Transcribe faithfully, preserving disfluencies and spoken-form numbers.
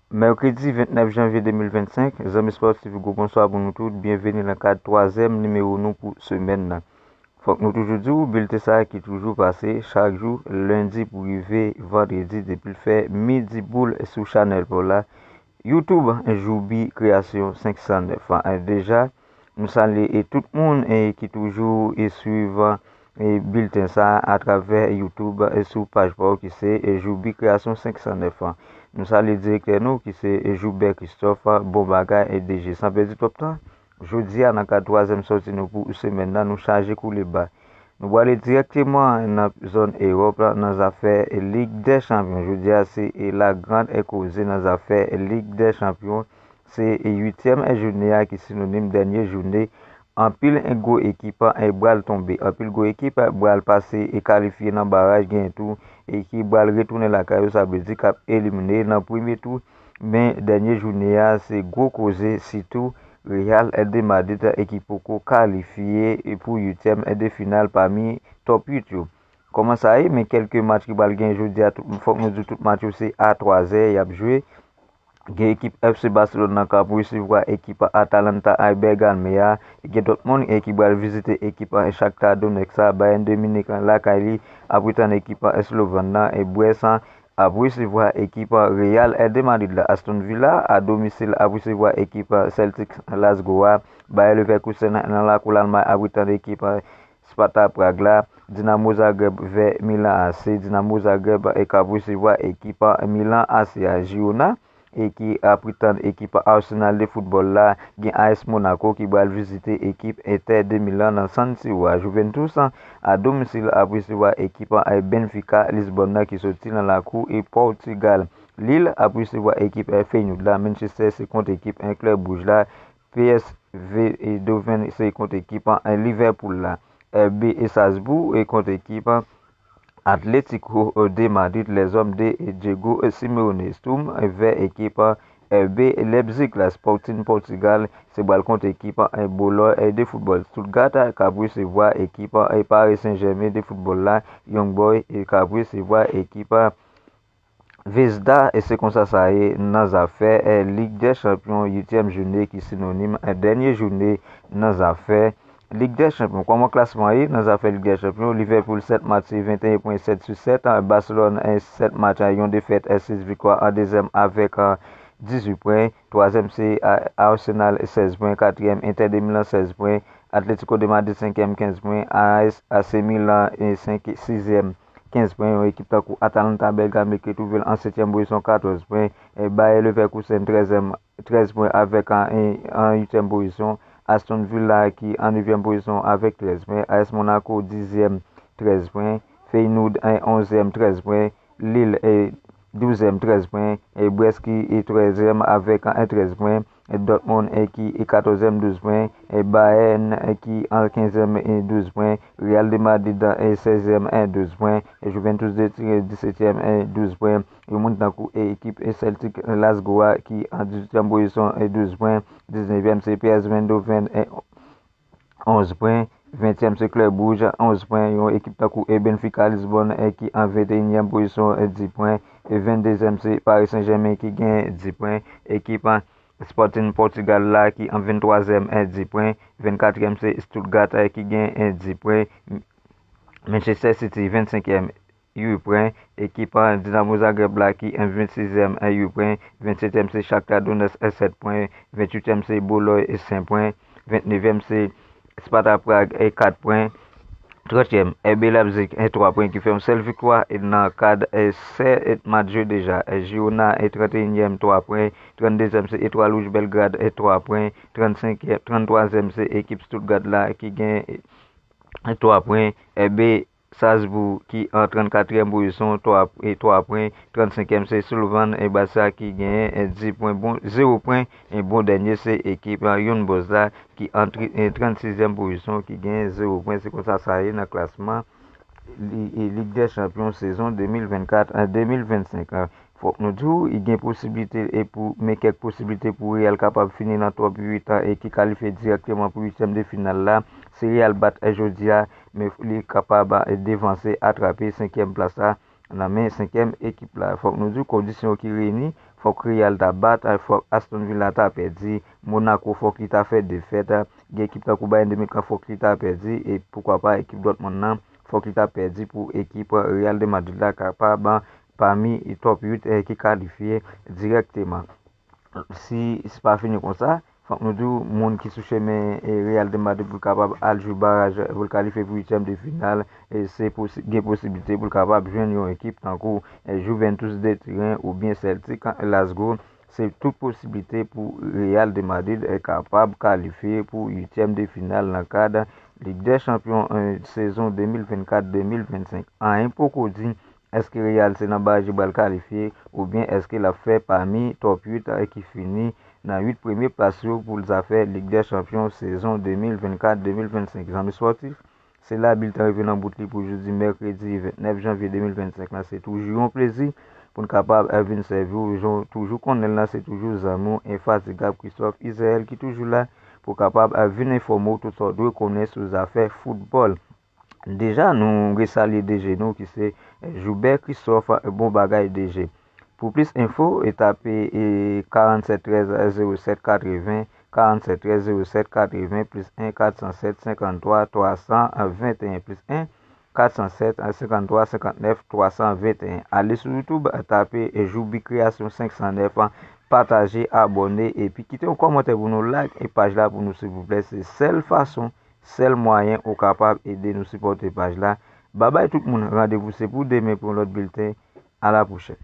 Mèkredi vennèf janvye de mil vennsenk, zanmi spòtif, gwo bonswa pou nou tout. Byenveni nan kad twazyèm nimewo nou pou semèn nan. Fòk nou toujou di w, bilten sa a ki toujou pase chak jou, lendi pou rive vandredi, depi l fè midi boul sou chanèl pa w la, YouTube, Joubi Kreyasyon senk san nèf. Deja, nou salye e tout moun e ki toujou e swiv e bilten sa a atravè YouTube e sou paj pa w ki se e Joubi Kreyasyon senk san nèf. Nou salye direktè nou ki se e Joubert Christophe, bon bagay e D J. San pèdi twòp tan, jodi a nan kad twazyèm sòti nou pou semèn nan, nou chaje koule ba. Nou prale dirèkteman nan zòn Ewòp la, nan zafè Lig dè Chanpyon. Jodi a, se e la grande koze nan zafè Lig dè Chanpyon. Se e uityèm jounen an ki sinonim dènye jounen. Anpil gwo ekip e pral tonbe. Anpil gwo ekip pral pase e kalifye nan baraj, gen tou e ki pral retounen lakay yo, sa vle di k ap elimine nan premye tou. Men dènye jounen an, se gwo koze, sitou Real de Madrid e ki poko kalifye pou uityèm de final pami top uit yo. Kòman sa ye? Men kèlke match ki pral gen jodi a, tout, fòk nou di tout match yo se a twa zè y ap jwe. Gen ekip F C Barcelone nan k ap resevwa ekip Atalanta Bergame a. Gen Dortmund e ki pral vizite ekip Shakhtar Donetsk sa. Bayern de Munich lakay li ap retann ekip Slovan nan. E Brest ap resevwa ekip Real de Madrid la. Aston Villa a domisil ap resevwa ekip Celtic Glasgow a. Bayer Leverkusen nan lakou Lalmay ap retann ekip Sparta Prag la. Dinamo Zagreb vè Milan A C. Dinamo Zagreb e k ap resevwa ekip Milan A C a. Girona e ki ap retann ekip Arsenal de foutbòl la. Gen A S Monaco ki pral vizite ekip Inter de Milan nan San Siro a. Juventus a domisil ap resevwa ekip Benfica Lisbonne nan ki soti nan lakou e Pòtigal. Lille ap resevwa ekip Feyenoord la. Manchester se kont ekip Club Rouge la. P S V Eindhoven se kont ekip Liverpool la. R B Salzbourg e kont ekip Atlético de Madrid, les hommes de Diego Simeone. Sturm vè ekip R B Leipzig la. Sporting Portugal se pral kont ekip Bologne de foutbòl. Stuttgart k ap resevwa ekip Paris Saint-Germain de foutbòl la. Young Boys k ap resevwa ekip Zvezda, e se konsa sa ye nan zafè Lig dè Chanpyon, uityèm jounen ki sinonim dènye jounen nan zafè Lig dè Chanpyon. Kòman klasman ye nan zafè Lig dè Chanpyon? Liverpool sèt match se venteyen pwen, sèt sou sèt. Barcelone sèt match, yon defèt, sis viktwa. An dezyèm avèk dizuit pwen. Twazyèm se Arsenal, sèz pwen. Katriyèm, Inter de Milan, sèz pwen. Atletico de Madrid, senkyèm, kenz pwen. A S, A C Milan, senk, sizyèm, kenz pwen. Yon ekip tankou Atalanta Bergame ki twouve l an setyèm pozisyon, katòz pwen. Bayer Leverkusen, trèzyèm, trèz pwen avèk an, an uityèm pozisyon. Aston Villa ki an nevyèm pozisyon avèk trèz pwen. A S Monaco, dizyèm, trèz pwen. Feyenoord, onzyèm, trèz pwen. Lille, douzèm, trèz pwen. Brest ki trèzyèm avèk trèz pwen. Dortmund ki katòzyèm, douz pwen. Bayern ki an kenzyèm, douz pwen. Real de Madrid, sèzyèm, douz pwen. Juventus de Turin, disetyèm, douz pwen. Yon moun tankou ekip Celtic Glasgow a ki an dizuityèm pozisyon, douz pwen. Diznevyèm se P S V Eindhoven, onz pwen. Ventyèm se Club Rouge, onz pwen. Yon ekip tankou Benfica Lisbonne ki an venteyinyèm pozisyon, dis pwen. Venndezyèm se Paris Saint-Germain ki gen dis pwen. Ekip Sporting Portugal la ki an venntwazyèm, dis pwen. Vennkatriyèm se Stuttgart ki gen dis pwen. Manchester City, vennsenkyèm, uit pwen. Ekip Dinamo Zagreb la ki an vennsizyèm, uit pwen. Vennsetyèm se Shakhtar Donetsk, sèt pwen. Ventuityèm se Bologne, senk pwen. Ventnevyèm se Sparta Prag, kat pwen. Trantyèm, R B Leipzig, twa pwen, ki fè yon sèl viktwa nan kad sèt match jwe deja. Girona, tranteyinyèm, twa pwen. Tranndezyèm se Etoile Rouge Belgrade, twa pwen. Trannsenkyèm, tranntwazyèm se ekip Stuttgart la ki gen twa pwen. R B Salzbourg ki an trannkatriyèm pozisyon, twa, e twa pwen. Trannsenkyèm se Slovan e Barça ki genyen dis pwen, bon, zewo pwen. E bon dènye se ekip Young Boys la ki an tri- e trannsizyèm pozisyon ki genyen zewo pwen. Se konsa sa ye nan klasman li- e Lig dè Chanpyon sezon de mil vennkat a de mil vennsenk. Fòk nou di w, i gen posiblite e pou, men kèk posiblite pou Real kapab fini nan top uit e ki kalifye dirèkteman pou uityèm de final la. Si Real bat jodi a, men li kapab devanse, atrape senkyèm plas la. nan men senkyèm ekip la. Fòk nou di kondisyon ki reyini, fòk Real ta bat, fòk Aston Villa ta pèdi, Monaco fòk li ta fè defèt, gen ekip tankou Bayern de Munich la fòk li ta pèdi, e poukwa pa ekip Dortmund nan, fòk li ta pèdi pou ekip Real de Madrid la kapab pami top uit ki kalifye dirèkteman. Si se pa fini konsa, fòk nou di w, moun ki sou chemen Real de Madrid pou l kapab al jwe baraj, pou l kalifye pou uityèm de final, e se posi- gen posiblite pou l kapab jwenn yon ekip tankou Juventus de Turin oubyen Celtic Glasgow. Se tout posiblite pou Real de Madrid kapab kalifye pou uityèm de final nan kad Lig dè Chanpyon sezon de mil vennkat de mil vennsenk. Anyen poko di èske Real se nan baraj li pral kalifye oubyen èske l ap fè pami top uit ki fini nan uit premye plas yo pou zafè Lig dè Chanpyon sezon de mil vennkat de mil vennsenk. Zanmi spòtif, se la biletan rive nan bout li pou jodi mèkredi vennèf janvye de mil vennsenk la. Se toujou yon plezi pou n kapab vin sèvi w. Jan w toujou konnen l la, se toujou zanmi w enfatigab Christophe Israël ki toujou la pou kapab vin enfòme w tout sa w dwe konnen sou zafè foutbòl. Deja, nou resalye D G nou ki se Joubert Christophe, bon bagay D G. Pou plis enfo, e tape karannset trèz zewo sèt katreven, karannset trèz zewo sèt katreven, plis en kat san sèt senkanntwa twa san venteyen, plis en kat san sèt senkanntwa senkannnèf twa san venteyen. Ale sou YouTube, tape Joubi Kreyasyon senk san nèf, pataje, abòne, epi kite yon kòmantè pou nou, like e paj la pou nou silvouplè. Se sèl fason, sèl mwayen ou kapab ede nou sipòte paj la. Babay tout moun, randevou se pou demen pou yon lòt bilten. A la pwochèn.